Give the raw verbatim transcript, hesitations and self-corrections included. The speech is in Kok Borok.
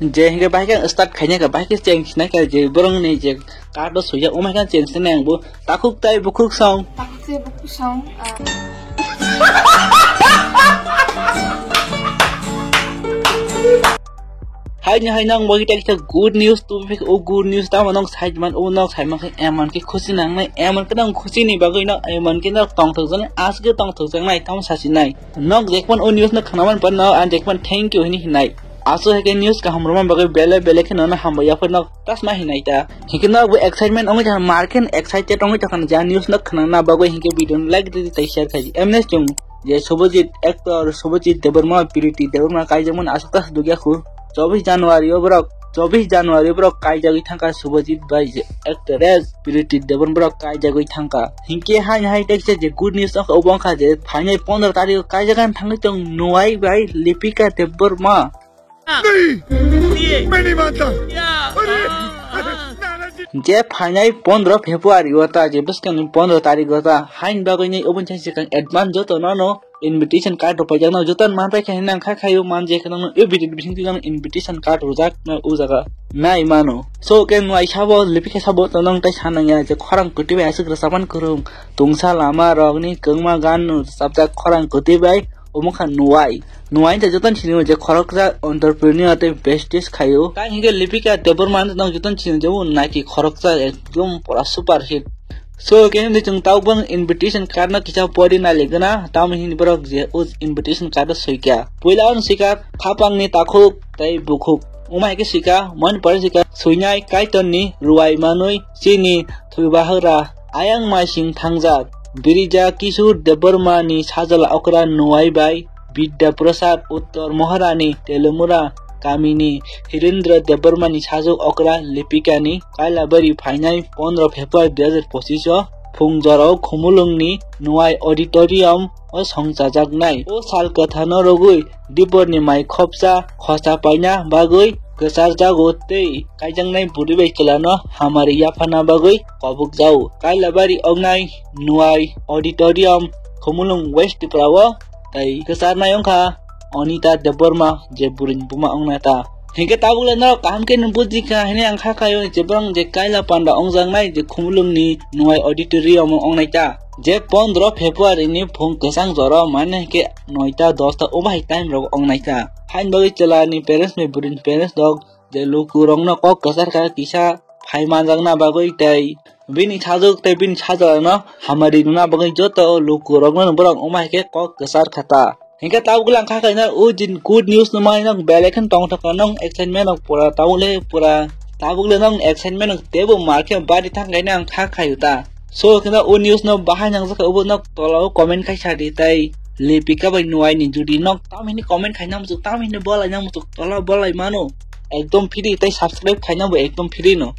Je hingke bahai khe start khaina kha, bahai khe cheng sinai kha je borong ni je card o suya, omo khe cheng sinai ang bo takhuk tai bukhuk song. Takhuk tai bukhuk song, ah. Hai ni hai nang bo kita kita good news tu, o good news tamo nang side man, o nang side man khe emon khe khusi nang nai, emon khe nang khusi ni bagwi nang emon khe nang tong thok jani, asge tong thok jani, tamo sasi nai. Nok jekman o news no khwnaman panno ang jekman thank you hini hinai. Aso heke news kaham rwma bagwi bele bele khe nono hambai yapharno tasma hinai ta. Hingke nok bo excitement ongwi thang marken excited ongwi thang ja news no khwnana bagwi hingke video no like di tai share khai. Emnes chung je Subhajit actor Subhajit Debbarma Piriti Debbarma kaijakmani aswk tas dugya khu. Chobis January o borok, chobis January o borok kaijagwi thangkha Subhajit bai je actress Piriti Debbarma borok kaijagwi thangkha. Hingke hai hai tekse je good news wngkha obo wngkha je phainai pondro tarik o kaijakgani thangwi tong Nuai bai Lipika Debbarma. नहीं, मैं नहीं मानता। अरे, अरे, नाना जी। Je phainai pondro February o ta je bwskangni pondro tarik o ta hain bagwi ni obo chai sikang advance joto nono invitation card rok paijak no joto man pai khe nang kha khayo man je kheno no e video bising twi nang invitation card rwjak no o jaga nai mano. So ke nwai sabo Lipika sabo to nang tai sanang ya je khorang kwtwi bai aswk rwchapmani kwrwng tungsa lama rok ni kwngma gan no rwchapjak khorang kwtwi bai omo kha Nuai. Nuai ta joto ni sini je khoroksa entrepreneur tei besties khayo. Tai hingke Lipika Debbarma no joto ni sini je o naki khoroksa ekdom pura super hit. So, khe hwnwi chwng tabuk bang invitation card no kisa pori nai legana, tamo hini borok je o invitation card o soikha. Puila ang soikha khapang ni takhuk tei bukhuk. Omo hai khe soikha, mani pore soikha, soinai Kaitor ni ruai manwi chini thwibahagra ayang maising thangjak. Birija Kishore Debbarma ni sajla okra Nuai bai Bidya Prasad Uttor Moharani Telumura kamini Hirendra Debbarma ni sajwk okra Lipika ni Kailabari phainai pondro February dui hazar pochisho phung jorao Khumulwng ni Nuai Auditorium o songchajaknai. O sal kwthano rwgwi Dipor ni mai khopsa khosa paina bagwi kwcharjago tei kaijaknai bwrwi bai chwla no hamari yaphana bagwi kobokjao. Kailabari oknai Nuai Auditorium Khumulwng West Tripura o tei kwcharnai wngkha Anita Debbarma je bwrwini buma wngnai ta. Hinkhe tabukle norok kaham khe no bujikha hwnwi ang kha khaio je borok je kaila panda wngjaknai je Khumulwng ni Nuai Auditorium o wngnai ta. Je pondro February ni phung kwchang jora mane hinkhe noita dosta o bahai time rok wngnai ta. Haini bagwi chwla ni parents bai bwrwini parents rok je luku rokno kok kwchar kha kisa phai manjakna bagwi tei bini sajwk tei bini sajwk no hamari rwna bagwi joto luku rokno borok wngma hai khe kok kwchar kha ta. Hinkhe tabuk lang kha kainai o jin good news no mai nang belai khe tong thok nang excitement rok pura tabuk le pura tabuk le nang excitement rok tebo mar khe bari thang kainai ang kha khayu ta. So khe o news no bahai nang jakha obo nok tola o comment khai sa di tai Lipika bai Nuai ni judi nok tam hini comment khai nang muchuk tam hini bolai nang muchuk tola bolai mano ekdom free tai subscribe khai nang bo ekdom free no.